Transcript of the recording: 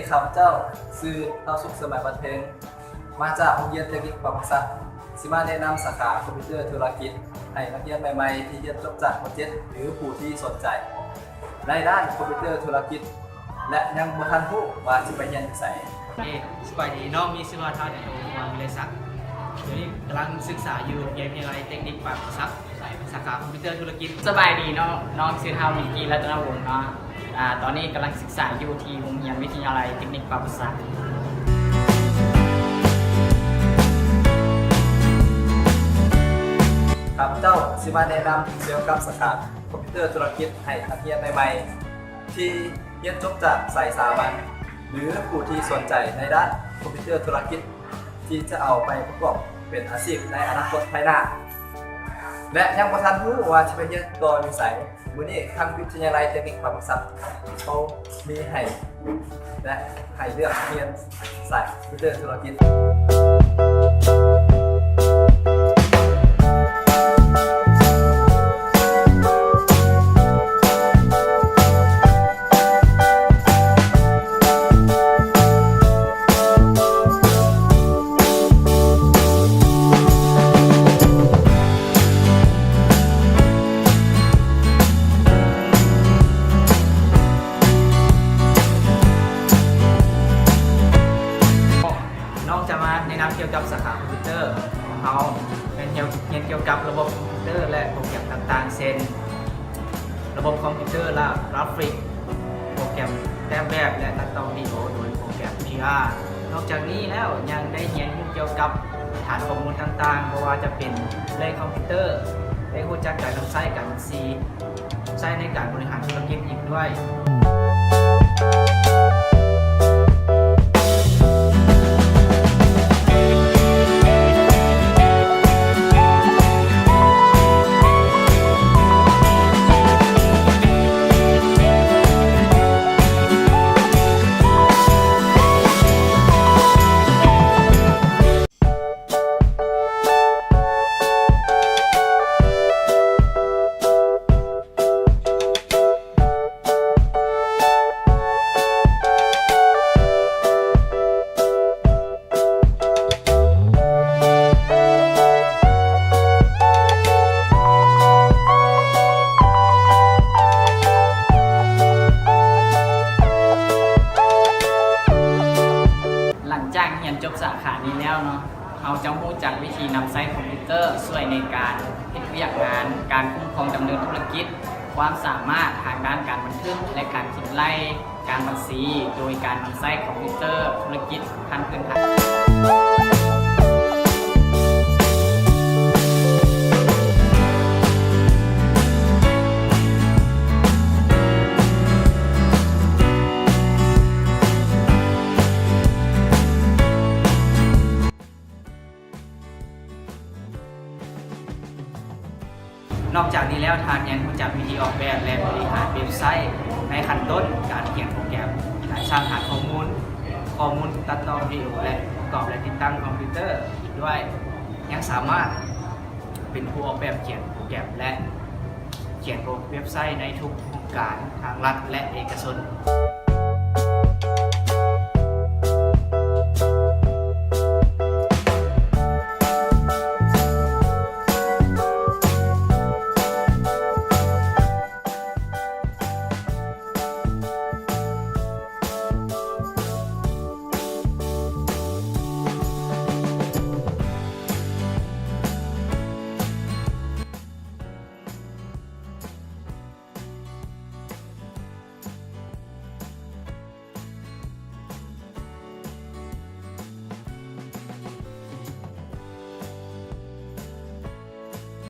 ຂ້າພະເຈົ້າຊື່ ທ້າວ ສຸກ ສະໄໝ ວັນເພັງ ມາຈາກໂຮງຮຽນເຕັກນິກປາກພາສັກ ຊິມາແນະນຳສາຂາຄອມພິວເຕີທຸລະກິດ ໃຫ້ນັກຮຽນໃໝ່ໆທີ່ຮຽນຈົບຈາກ ມໍເຈັດ ຫຼື ຜູ້ທີ່ສົນໃຈໃນດ້ານຄອມພິວເຕີທຸລະກິດ ແລະ ຍັງບໍ່ທັນຮູ້ວ່າຊິໄປຮຽນຢູ່ໃສ. ເອີ ສະບາຍດີ ນ້ອງມີຊື່ວ່າ ທ້າວ ໂທ ວັງວິໄລສັກ ດຽວນີ້ກຳລັງສຶກສາຢູ່ວິທະຍາໄລເຕັກນິກປາກພາສັກ ສາຂາຄອມພິວເຕີທຸລະກິດ. ສະບາຍດີເນາະ ນ້ອງຊື່ ທ້າວ ວິກກີ ລັດຕະນະວົງ ເນາະ. ອາ ຕອນນີ້ກຳລັງສຶກສາຢູ່ທີ່ໂຮງຮຽນວິທະຍາໄລເຕັກນິກປາກພາສັກ. ຂ້າພະເຈົ້າຊິມາແນະນຳກ່ຽວກັບສາຂາຄອມພິວເຕີທຸລະກິດໃຫ້ນັກຮຽນໃໝ່ໆ ທີ່ຮຽນຈົບຈາກສາຍສາມັນ ຫຼື ຜູ້ທີ່ສົນໃຈໃນດ້ານຄອມພິວເຕີທຸລະກິດ ທີ່ຈະເອົາໄປປະກອບເປັນອາຊີບໃນອະນາຄົດພາຍໜ້າ ແລະ ຍັງບໍ່ທັນຮູ້ວ່າຈະໄປຮຽນຕໍ່ຢູ່ໃສ. ມື້ນີ້ທາງວິທະຍາໄລເຕັກນິກປາກພາສັກ ເຮົາມີໃຫ້ ແລະ ໃຫ້ເລືອກຮຽນສາຍຄອມພິວເຕີທຸລະກິດ. ນ້ອງຈະມາແນະນຳກ່ຽວກັບສາຂາຄອມພິວເຕີຂອງເຮົາ ແມ່ນຮຽນກ່ຽວກັບລະບົບຄອມພິວເຕີ ແລະ ໂປຣແກຣມຕ່າງໆ ເຊັ່ນ ລະບົບຄອມພິວເຕີ ແລະ ກຣາຟິກ, ໂປຣແກຣມແຕ້ມແບບ ແລະ ຕັດຕໍ່ວິດີໂອໂດຍໂປຣແກຣມ ພີອາ. ນອກຈາກນີ້ແລ້ວ ຍັງໄດ້ຮຽນຮູ້ກ່ຽວກັບຖານຂໍ້ມູນຕ່າງໆ ບໍ່ວ່າຈະເປັນເລກຄອມພິວເຕີ, ໄດ້ຮູ້ຈັກການນຳໃຊ້ການບັນຊີ, ໃຊ້ໃນການບໍລິຫານທຸລະກິດອີກດ້ວຍ. ຫຼັງຈາກຮຽນຈົບສາຂານີ້ແລ້ວເນາະ, ເຮົາຈະຮູ້ຈັກວິທີນຳໃຊ້ຄອມພິວເຕີຊ່ວຍໃນການເຮັດວຽກງານ, ການຄຸ້ມຄອງດຳເນີນທຸລະກິດ, ຄວາມສາມາດທາງດ້ານການບັນທຶກ ແລະ ການຄິດໄລ່, ການບັນຊີ ໂດຍການນຳໃຊ້ຄອມພິວເຕີທຸລະກິດຂັ້ນພື້ນຖານ. ນອກຈາກນີ້ແລ້ວ, ທ່ານຍັງຮູ້ຈັກວິທີອອກແບບ ແລະ ບໍລິຫານເວັບໄຊໃນຂັ້ນຕົ້ນການຂຽນໂປຣແກຣມ, ການສ້າງຖານຂໍ້ມູນ, ຂໍ້ມູນຕັດຕໍ່ວິດີໂອ ແລະ ປະກອບ ແລະ ຕິດຕັ້ງຄອມພິວເຕີອີກດ້ວຍ. ຍັງສາມາດເປັນຜູ້ອອກແບບຂຽນໂປຣແກຣມ ແລະ ຂຽນເວັບໄຊໃນທຸກໂຄງການທາງລັດ ແລະ ເອກະຊົນ.